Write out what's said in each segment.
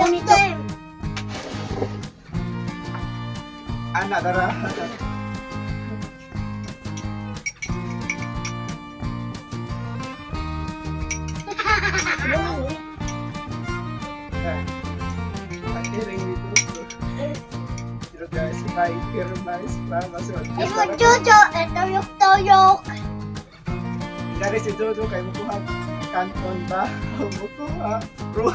Bonito. Ana, dara. Ang iring dito. Pero guys, may pirmas pa. Imo Jojo, eh, tuyok-tuyok. Dari si Jojo kay mukuha kanton ba? Mukuha. Bro.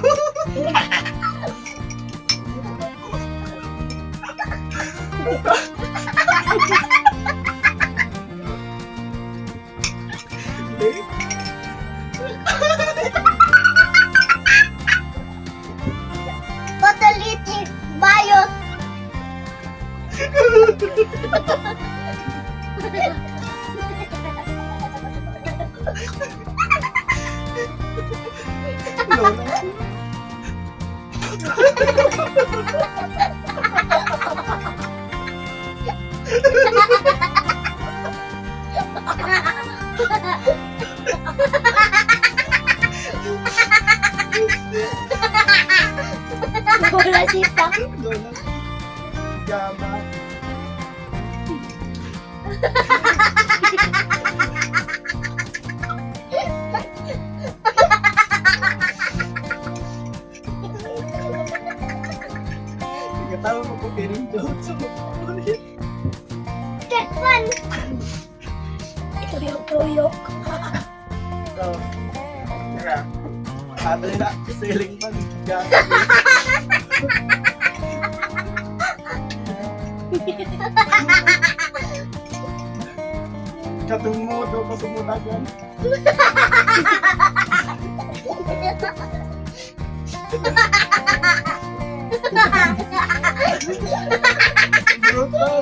Pataliti, bayot. Lola. Wala sita. Lola. Gama. Nagkatawa mo ko piring Jojo. Tekpan. Tuyok-tuyok. So, tara. Sabi na, siling man. Gama. Katumudo pa sumutagan. Brutal.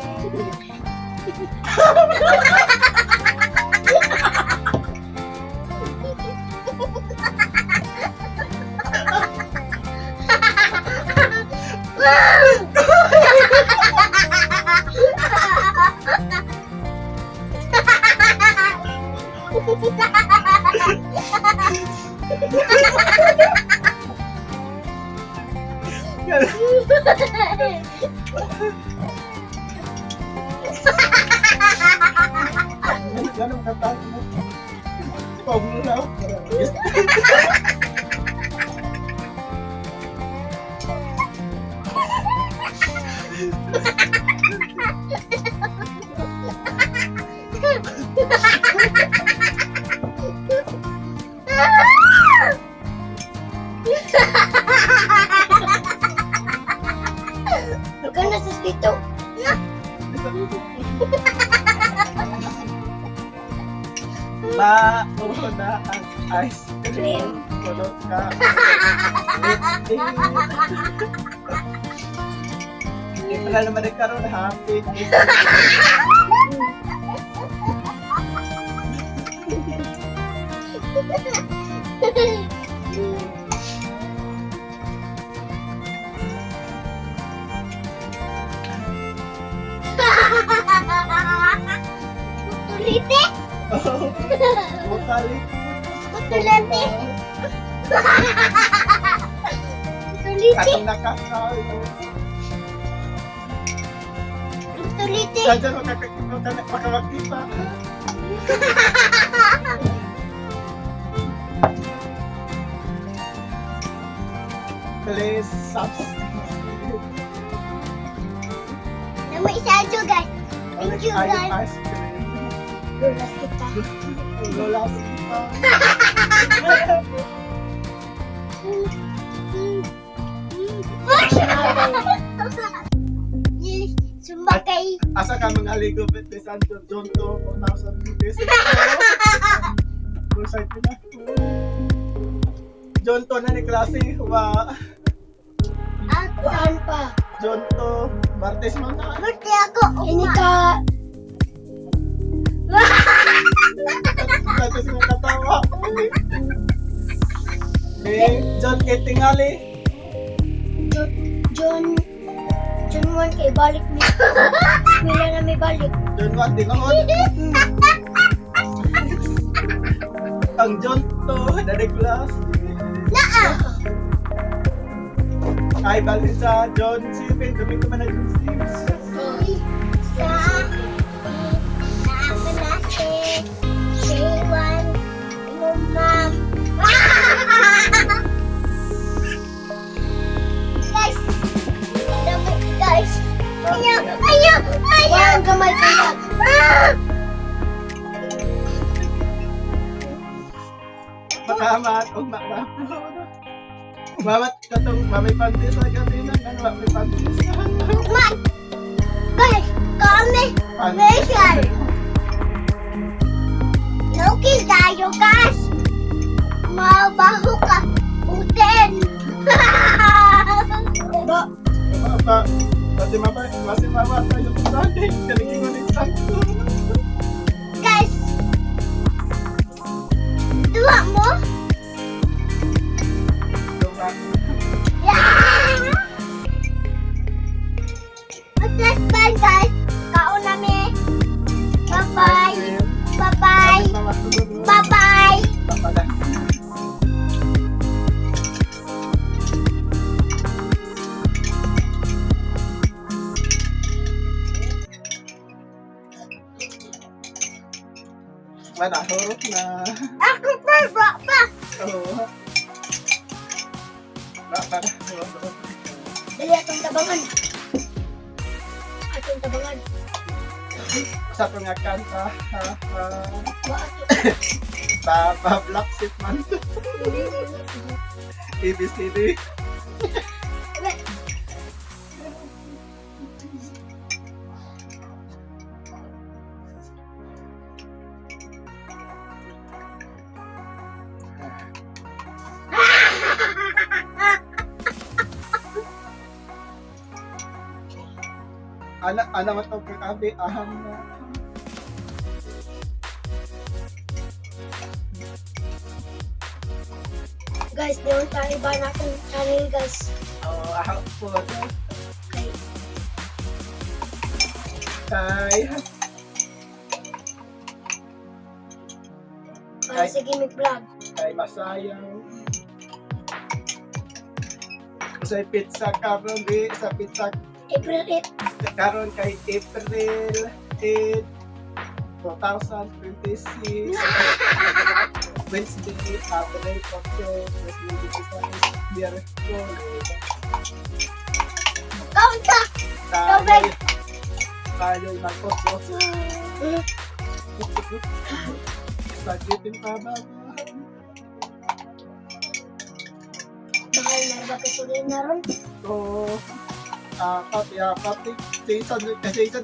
Ganun ka mo. Pagmulaw. Maganda sa dito. Mauna ang ice cream. Kulot ka. Hindi pala naman nagkaroon happy. Tulite. Bukali. Tulite. Tulite. Katong nakakalo. Tulite. Sadya makamakita. Please subscribe. Nama isa guys. Thank you guys. Ice cream. Lola kita. Lola Sita. Sumakay. Asa ka mga ligo bet Santo John to 4,000 pesos. Bursay ko na. John to na ni klase wa Ako. pa? John to Martes man na. Birthday ako. Ini ka. Martes nga katawa. Eh, John kay tingali. John John 1 kay balik ni. Wala na may balik. John 1 tingon. Ang John to na ni klase. Naa. Ay, bali sa John 7. Domingo man na June 6. Si, sa, sa, na si, si, one, mom. Guys, dami, guys. Ayaw, ayaw, ayaw. Gamay kaya. Ah! Makamat o makraplo. Mamat katong mamay panty sa gabi na ano mamay panty sa. Ma! Guys, kami, mission. Looking tayo, guys. Mabaho ka. Uten. Ba, Mama, pati mama, masi mama tayo sa Sunday. Kaligin ko ng santo. Guys. Duwa mo? Luma. Yeah! Maglas bye, guys. Kaon nami. Bye-bye. Bye-bye. Bye-bye. Bye-bye. Wala, hurot na. Ako pa, ba pa. Oo. Wala, hurot. Dali atong tabangan. Atong tabangan. Sa itong nga kanta, ha, ha. Wa ato. Ba, ba, black sheep man. A, B, C, D. Ana, ana man tong kakabi, aham na. Guys, di mo tayo ba na akong channel, guys? Oo, aham po. Kay Kay, para sa gimmick vlog. Kay masayang. Sa pizza karon di, sa pizza April 8. karon kay April 8, 2026. Wednesday, April 8, 2026, Miyerkules. Kaunta! Tayo, tayo'y mag-otso. Spaghetti pa ba? Mahal na ba gasolina ron? Oo. Apat, apat. Season, season,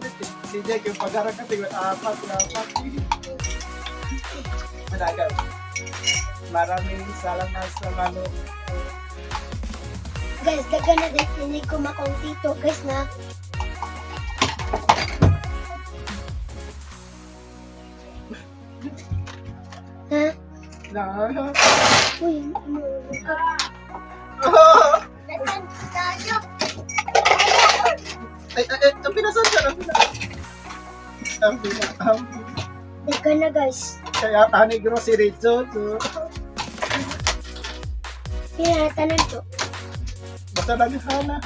si Jack yung pag-aral kasi apat, apat. Managal. Maraming salamat sa manonood. Guys, daga na din tinig ko makong tito, guys, na. Ha? Na. Uy, ano? Dagan tayo. Ay, ay, ay, ang pinasan siya, ang pinasan. Ang pinasan. Daga na, guys. Kaya ani grocery to. Pinatanan to. Basta naghana.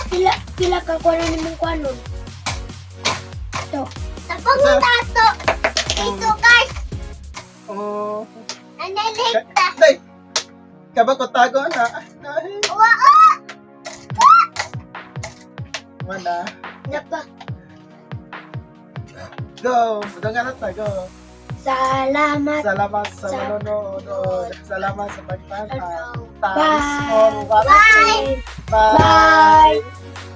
Pila, pila ka kuno ni mong kuanon. To. Tapos mo tato. Ito, guys. Oh. Nanalita. Day. Kaba ko tago na. Ay, Waa! wala. Napa. Go. Budang na ta, go. Salamat. Salamat sa manonood. Salamat sa pagtanaw. Bye. Thanks for watching. Bye. Bye. Bye.